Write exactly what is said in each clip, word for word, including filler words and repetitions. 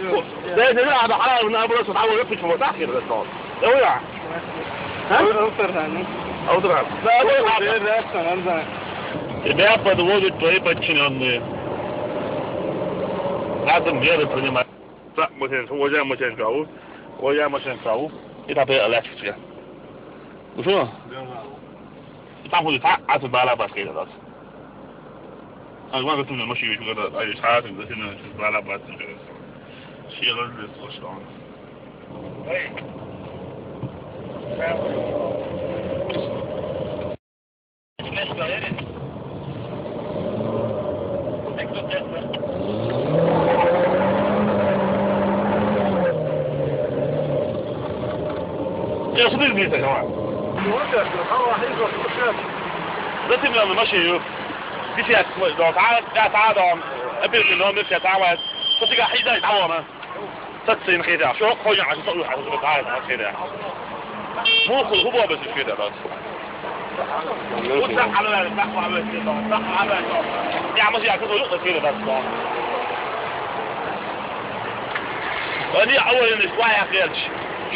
Да, да, да, да, а, на, просто там вот, почему так, я сказал. Да, я. А? Автор, да, ну. Автор, да. Да, да, да. Да, да, да, да. Тебя подводят твои подчиненные. Надо меры принимать. Так, мы сейчас, уважаемый Матенька, у, уважаемый Матенька, у, и там опять Аляска. Ну что? Да, да. Там будет, а, а ты бала баскет, да. А, ладно, ты мне машину ещё когда, а, есть, а, ты, ты, ты, ты, бала баскет. Сила для слушания. Я сюда не знаю. Да ты мне на машину. Ты сейчас, да, да, да, да. Опять ты номер, сейчас, а, вот. Что ты, как, иди, давай, Саццийна хетаьхьа, шо кхойна Ӏа, со уьхьа, со бетаьхьа хетаьхьа. Мухул хӀу бобас уьш хетаьхьа дац. ХӀу цхьа хьалаваьлла, цхьа хьалаваьлла, цхьа хьалаваьлла. Я, мас я, кхуза юкъа хетаьхьа дац. Ани Ӏаваринаш ваьхьа хеташ.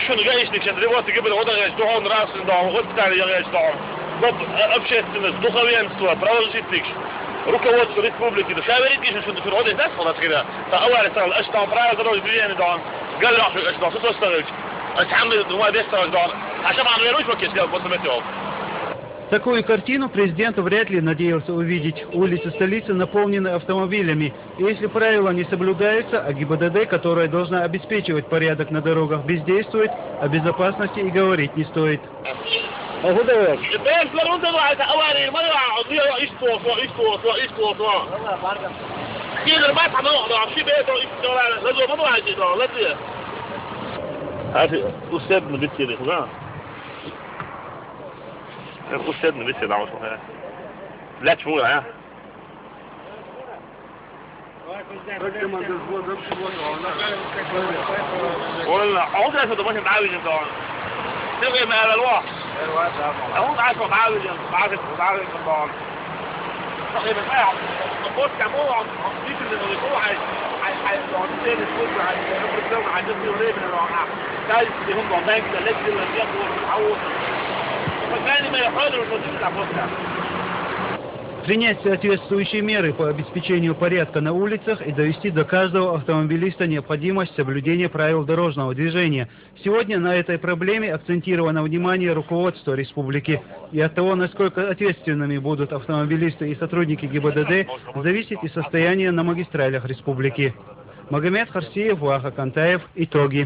Шуна гаишник сейчас революция гибрил гӀода гӀерташ, духовно-нравственный дом, воспитание гӀерташ дом. Гоб, э, общественность, духовенство, правозащитникаш, руководство республики, да ша верит, кишна шуна, шуна гӀода дац, хӀу дац хетаьхьа. Та авария стала, аш там правила дорожного движения дом. Галлахь, аш дом, со стагӀилча. Аш хьамда, ну, ма бес стагӀилча дом. Аш ма веруешь, вот, если я после метео. Такую картину президент вряд ли надеялся увидеть. Улицы столицы наполнены автомобилями. И если правила не соблюдаются, а ГИБДД, которая должна обеспечивать порядок на дорогах, бездействует, о безопасности и говорить не стоит. Принять соответствующие меры по обеспечению порядка на улицах и довести до каждого автомобилиста необходимость соблюдения правил дорожного движения. Сегодня на этой проблеме акцентировано внимание руководства республики. И от того, насколько ответственными будут автомобилисты и сотрудники ГИБДД, зависит и состояние на магистралях республики. Магомед Харсиев, Ваха Кантаев. Итоги.